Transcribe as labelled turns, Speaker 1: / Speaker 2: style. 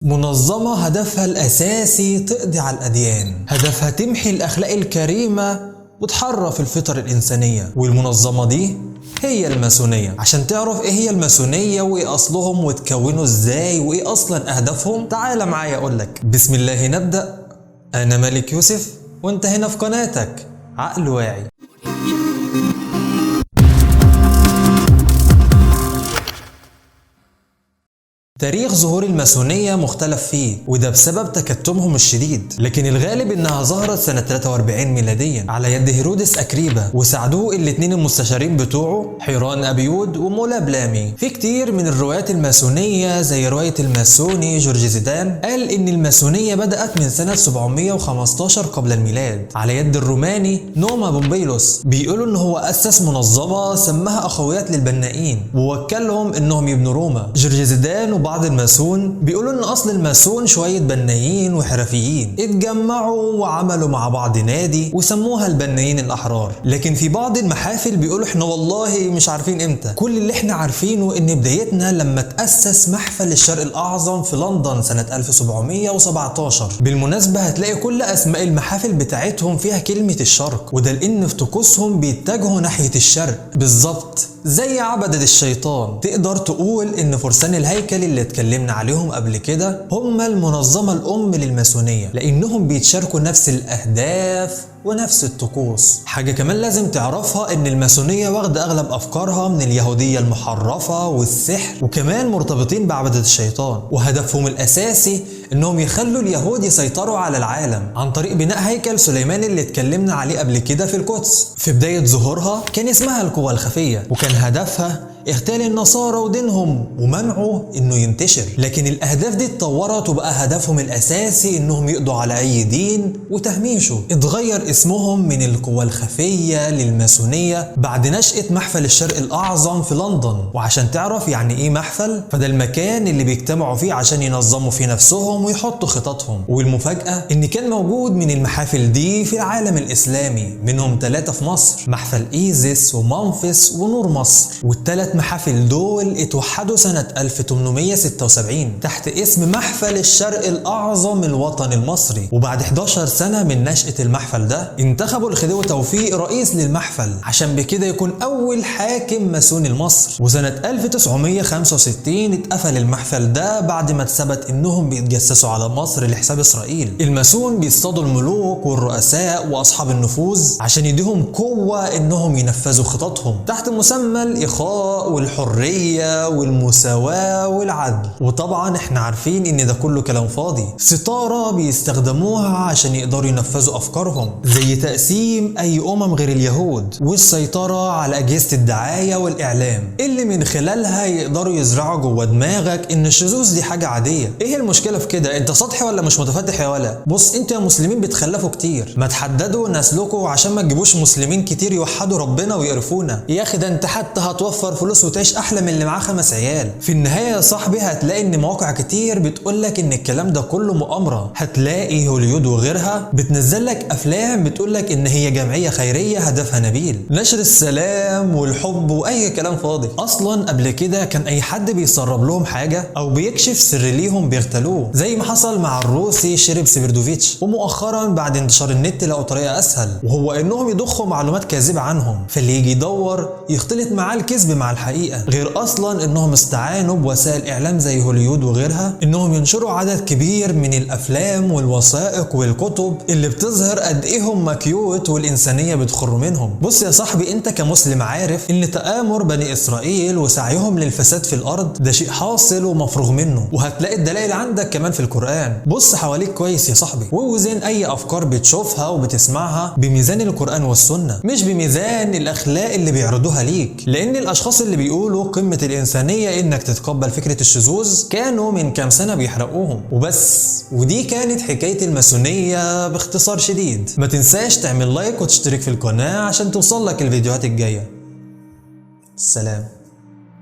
Speaker 1: منظمة هدفها الأساسي تقضي على الأديان، هدفها تمحي الأخلاق الكريمة وتحرف الفطر الإنسانية، والمنظمة دي هي الماسونية. عشان تعرف ايه هي الماسونية وايه اصلهم وتكونوا ازاي وايه اصلا اهدافهم، تعال معايا اقولك. بسم الله نبدأ. انا مالك يوسف وانت هنا في قناتك عقل واعي. تاريخ ظهور الماسونية مختلف فيه، وده بسبب تكتمهم الشديد، لكن الغالب انها ظهرت سنة 43 ميلاديا على يد هيرودس أكريبا، وساعدوه الاثنين المستشارين بتوعه حيران أبيود ومولا بلامي. في كتير من الروايات الماسونية زي رواية الماسوني جورج زيدان قال ان الماسونية بدأت من سنة 715 قبل الميلاد على يد الروماني نوما بومبيلوس. بيقولوا ان هو أسس منظمة سماها أخويات للبنائين ووكلهم انهم يبنوا روما. جورج زيدان وبعض الماسون بيقولوا ان اصل الماسون شوية بنايين وحرفيين اتجمعوا وعملوا مع بعض نادي وسموها البنايين الاحرار، لكن في بعض المحافل بيقولوا احنا والله مش عارفين امتى. كل اللي احنا عارفينه ان بدايتنا لما تأسس محفل الشرق الاعظم في لندن سنة 1717. بالمناسبة هتلاقي كل اسماء المحافل بتاعتهم فيها كلمة الشرق، وده لان في طقوسهم بيتجهوا ناحية الشرق بالظبط زي عبدة الشيطان. تقدر تقول ان فرسان الهيكل اللي اتكلمنا عليهم قبل كده هم المنظمة الأم للماسونية، لأنهم بيتشاركوا نفس الأهداف ونفس الطقوس. حاجة كمان لازم تعرفها ان الماسونية واخدة اغلب افكارها من اليهودية المحرفة والسحر، وكمان مرتبطين بعبدة الشيطان، وهدفهم الاساسي انهم يخلوا اليهود يسيطروا على العالم عن طريق بناء هيكل سليمان اللي اتكلمنا عليه قبل كده في القدس. في بداية ظهورها كان اسمها القوة الخفية، وكان هدفها اغتيال النصارى ودينهم ومنعه انه ينتشر، لكن الاهداف دي اتطورت وبقى هدفهم الاساسي انهم يقضوا على اي دين وتهميشه. اتغير اسمهم من القوى الخفية للماسونية بعد نشأة محفل الشرق الاعظم في لندن. وعشان تعرف يعني ايه محفل، فده المكان اللي بيجتمعوا فيه عشان ينظموا فيه نفسهم ويحطوا خططهم. والمفاجأة ان كان موجود من المحافل دي في العالم الاسلامي، منهم 3 في مصر، محفل ايزيس ومنفس ونور مصر. والثلاث محافل دول اتوحدوا سنة 1876 تحت اسم محفل الشرق الأعظم الوطني المصري. وبعد 11 سنة من نشأة المحفل ده انتخبوا الخديوي توفيق رئيس للمحفل عشان بكده يكون أول حاكم ماسوني لمصر. وسنة 1965 اتقفل المحفل ده بعد ما اتثبت انهم بيتجسسوا على مصر لحساب إسرائيل. الماسون بيصطادوا الملوك والرؤساء وأصحاب النفوذ عشان يديهم قوة انهم ينفذوا خططهم تحت مسمى الإخاء والحرية والمساواة والعدل. وطبعا احنا عارفين ان ده كله كلام فاضي، ستارة بيستخدموها عشان يقدروا ينفذوا افكارهم زي تقسيم اي غير اليهود والسيطرة على اجهزة الدعاية والاعلام اللي من خلالها يقدروا يزرعوا جوه دماغك ان الشذوذ دي حاجة عادية. ايه المشكلة في كده؟ انت سطحي ولا مش متفتح يا ولا؟ بص انتوا يا مسلمين بتخلفوا كتير، ما تحددوا نسلكوا عشان ما تجيبوش مسلمين كتير يوحدوا ربنا ويقرفونا. يا اخي ده انت حتى هتوفر فلوس وتعيش احلى من اللي معاه 5 عيال. في النهاية يا صاحبي هتلاقي ان مواقع كتير بتقولك ان الكلام ده كله مؤامرة، هتلاقي هوليود وغيرها بتنزل لك افلام بتقولك ان هي جمعية خيرية هدفها نبيل، نشر السلام والحب واي كلام فاضي. اصلا قبل كده كان اي حد بيسرب لهم حاجة او بيكشف سر ليهم بيغتالوه، زي ما حصل مع الروسي شيرب سيبردوفيتش. ومؤخرا بعد انتشار النت لقوا طريقه اسهل، وهو انهم يضخوا معلومات كاذبة عنهم، فاللي يجي يدور يختلط معاه الكذب مع الحقيقة. غير اصلا انهم استعانوا بوسائل اعلام زي هوليود وغيرها انهم ينشروا عدد كبير من الافلام والوثائق والكتب اللي بتظهر قد ايه هم cute والانسانية بتخر منهم. بص يا صاحبي، انت كمسلم عارف ان تآمر بني اسرائيل وسعيهم للفساد في الارض ده شيء حاصل ومفروغ منه، وهتلاقي الدلائل عندك كمان في القرآن. بص حواليك كويس يا صاحبي، ووزن اي افكار بتشوفها وبتسمعها بميزان القرآن والسنة، مش بميزان الاخلاق اللي بيعرضوها ليك. لان الاشخاص اللي بيقولوا قمة الإنسانية إنك تتقبل فكرة الشذوذ كانوا من كام سنة بيحرقوهم وبس. ودي كانت حكاية الماسونية باختصار شديد. ما تنساش تعمل لايك وتشترك في القناة عشان توصلك الفيديوهات الجاية. سلام.